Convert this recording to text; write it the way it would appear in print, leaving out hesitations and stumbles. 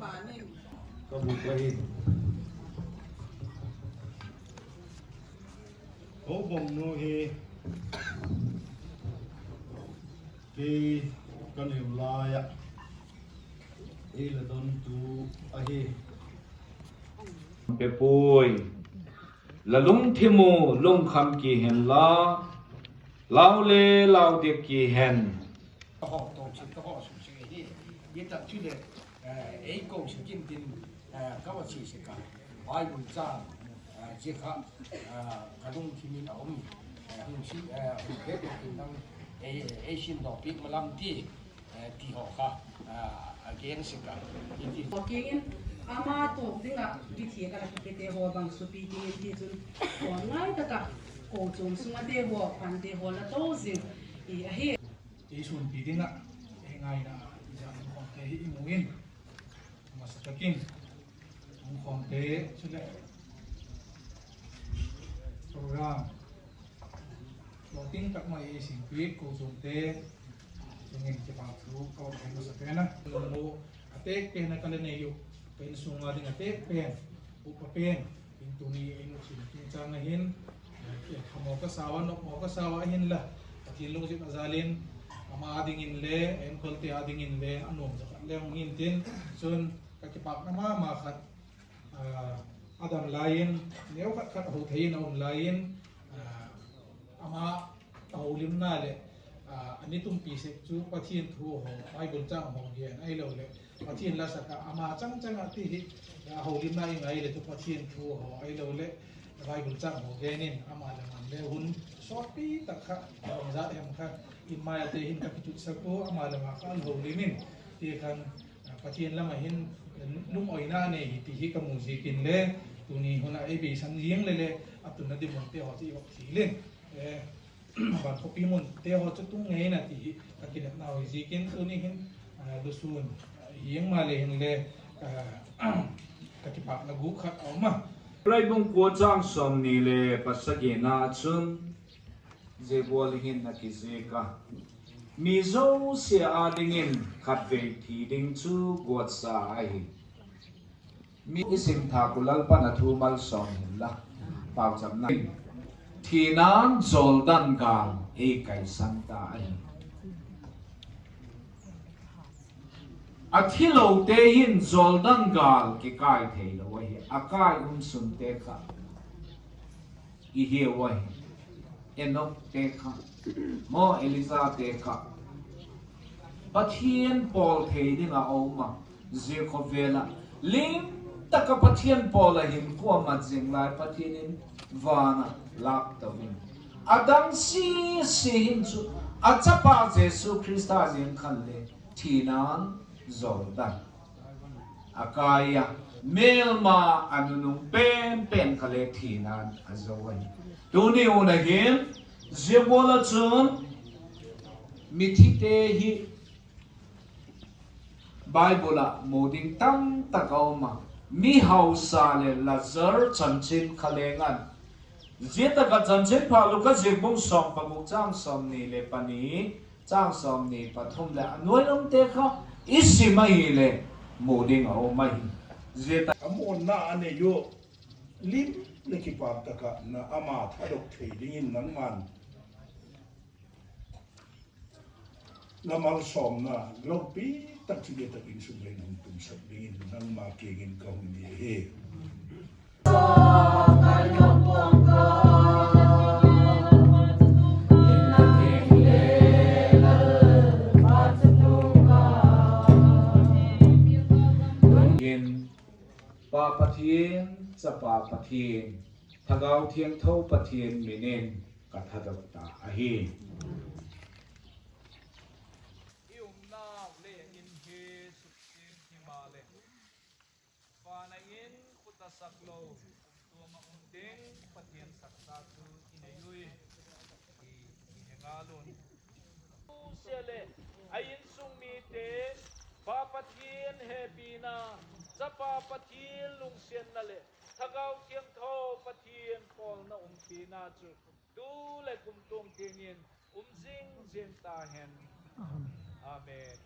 Ka bu ka hi. Ho bom nu hi kei ka neu laia ei la don tu a hi. Pe pui la lung thi mu lung kham ki hen la lau le lau dik ki hen. Ka ho to chi ka ho su chi hi yi tak chu le ei ko si kin tin ka wa chi se ka Bible chang chi kha ka lung thi min a um hung si hung phe ko tin nang ei ei sin do pi malam ti ti ho kha a geng si ka ti. Kingin ama tawk dingah bithi ka la te te ho bang su pi tingin ti chun awn ngai taka ko chum sunga te ho pan te ho la to zing i a hi. Ti sun pi dingah e ngai na i za lung khom te hi i muin masa takin lung khom te chu le program hlawhtling tak mai i sing pi ko chung te chungin ki pa thu ka wa thai masa te na mu atek pe na kale nei yu pen sunga ding atek pen upa pen in tuni inu chin king chang na hin Thamo ka sawa nok mo ka sawa hin la pathin lung jip azalin ama ading in le enkawl te ading in le anuam zakat le hong hin tin chun ka kipak na ma ma khat adam lain neu khat khat ho thein a um lain ama holim na le ani tum pi sek chu Pathian thu ho Bible chang ho hian ai lo le Pathian la saka ama chang chang a ti hi holim na i ngai le chu Pathian thu ho ai lo le Bible chang ho genin ama le man le hun sawt pi tak kha bang zat hem kha in maya te hin ka kichut saku ama le ma kha al holimin ti khan Pathian lama hin lung oina ne hi ti hi ka mu zikin le tuni huna ei be san ying le le atun na dimon te ho chi wak thilin e van khopi mun te ho chu tung ngei na ti hi ka kinet na hoi zikin tuni hin lusun ying ma le hin le ka ti pak na gu khat awma. Raibung kua chang 28 ah cun zeibual hin a ki zik a. Mizo sia a dingin khat ve thi ding chu guat sa a hi. Mi isim tha ku Lalpan a thu malsawm hin la pau cham na thi nan Jordan gang ei kai san ta a hi. A thi lo te hin Jordan gal ki kai thei lo a hi. A kai um sun te kha i hiu a hi. Enoch te kha maw Elijah te kha Pathian pawl thei ding a um a. Zirkhawvel ah lim tak a Pathian pawl a him huamat zing lai Pathian in van ah lak to in a dang si si hin cu a capa Jesuh Krista zing khan le thi nan Jordan a kai a melma a nunung pen pen kha le thi nan a zo a hi tuni un a hin ziabual a cun mithi te hi Bible ah mu ding tam tak a um a. Mi hausa le Lazar chanchin kha leng an. Ziataka chanchin pha Luka zikbung 16 caang 24 caang 23 le a nuai lam te kha i sim a hi le mu ding a um a hi. Ziata Amon na ane yo lim le ki pap taka na ama thadok thei dingin nangman Na malsawmnak lawmpi tak cu biatak in sunglawi in hung tum sak dingin nangmah keng in ka hung ni hi. In Pa Pathian, Capa Pathian, Thagau Thiang Tho Pathian min in ka thadok ta a hi. I umnak le inn hi suksin hima le vana in kut a sak lo umtuam a um ding Pathian saksa cu i nei ui i i hengalun. Sia le a innsung mi te Pa Pathian he pina Capa Pathian lungsian na le Thakau Thiangtho Pathian pawl na um ti na cu tu le kum tung tingin um zingzin ta hen. Amen.